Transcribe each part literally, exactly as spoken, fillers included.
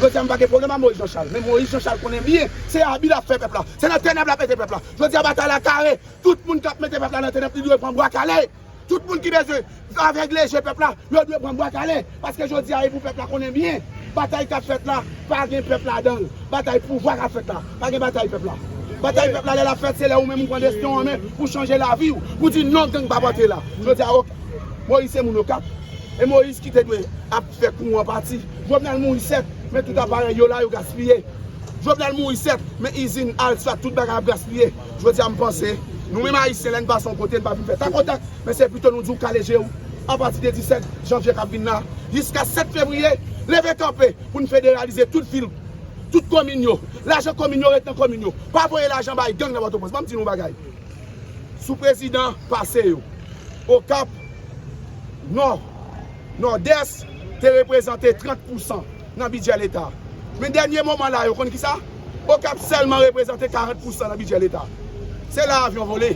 Jodi a m pa gen pwoblèm ak Moyiz Janchal, men Moyiz Janchal konnen byen se abi l ap fè pèp la, se nan tenèb l ap mete pèp la. Jodi a batay la kare, tout moun k ap mete pèp la nan tenèb li dwe pran bwa kale. Tout moun ki bezwen avègle je pèp la, yo dwe pran bwa kale. Paske jodi a e pou pèp la konnen byen, batay k ap fèt la, pa gen pèp ladan l. Batay pouvwa k ap fèt la, pa gen batay pèp la. Batay pèp la lè l ap fèt, se lè ou menm ou pran destin w an men pou chanje lavi w, pou di non, gang pa pote la. Jodi a, Moyiz se moun Okap. E Moyiz ki te dwe ap fè kou an pati. Jovenel mouri sèt, men tout aparèy yo la, yo gaspiye. Jovenel mouri sèt, men izin, Alsat, tout bagay ap gaspiye. Jodi a m panse, nou menm Ayisyen, lè n pase yon kote, n pa vin fè takotak, men se pito nou di w kale je w. Apati de disèt janvye k ap vin la, jiska sèt fevriye, leve kanpe pou n federalize tout vil, tout komin yo. Lajan komin yo ret nan komin yo. Pa voye lajan bay gang nan Pòtoprens. Ban m di nou yon bagay. Sou prezidan pase yo, Okap, Nò, Nòdès te reprezante trant pousan nan bidjè Leta. Men dènye moman la, yo konn kisa? Okap sèlman reprezante karant pousan nan bidjè Leta. Se la avyon vole.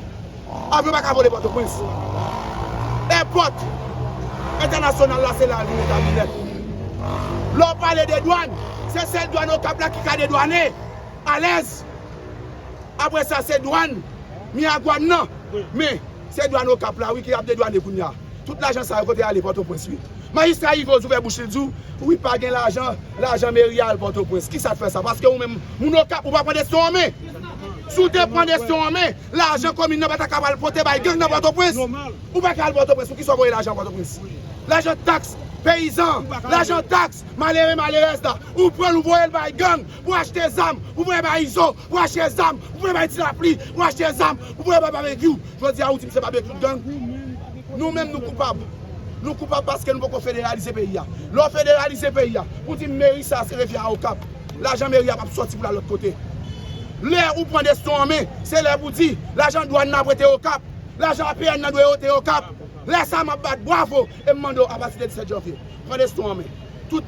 Avyon pa ka vole Pòtoprens. Èpòt entènasyonal la, se la li etabli nèt. Lè w pale de dwàn, se sèl dwàn Okap la ki ka dedwane alèz. Apre sa, se dwàn Miragwàn nan. Men, se dwàn Okap la, wi, ki ap dedwane kounye a. Tout lajan sa yo kote ale? Pòtoprens, wi. Majistra Yvens ouvè bouch li di w, wi, pa gen lajan, lajan meri a al Pòtoprens. Kisa k fè sa? Paske ou menm, moun Okap, ou pa pran destin w an men. Si w te pran destin w an men, lajan komin nan pa ta ka al pote bay gang nan Pòtoprens. Ou pa ka al Pòtoprens, poukisa w voye lajan Pòtoprens? Lajan taks peyizan, lajan taks malere, malerèz la, ou pran l, ou voye l bay gang pou achte zam, ou voye bay Izo pou achte zam, ou voye bay Ti Lapli pou achte zam, ou voye bay Babekyou. Jodi a, ou di m se Babekyou k gang. Nou menm, nou koupab. Nou koupab paske nou poko federalize peyi a. Lè w federalize peyi a, ou di m meri sa se revyen a Okap. Lajan meri a p ap sòti pou l al lòt kote. Lè ou pran destin w an men, se lè pou di, lajan dwàn nan ap rete Okap, lajan A P N nan dwe rete Okap. Lè sa, m ap bat bwavo e m mande w apati de disèt janvye, pran destin w an men. Tout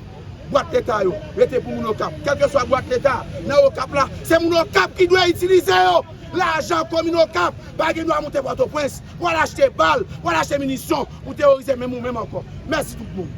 bwat Leta yo rete pou moun Okap. Kèlkeswa bwat Leta nan Okap la, se moun Okap ki dwe itilize yo. Lajan komin Okap pa gen dwa moute Pòtoprens pou al achte bal, pou al achte minisyon, pou teworize menm ou menm ankò. Mèsi tout moun.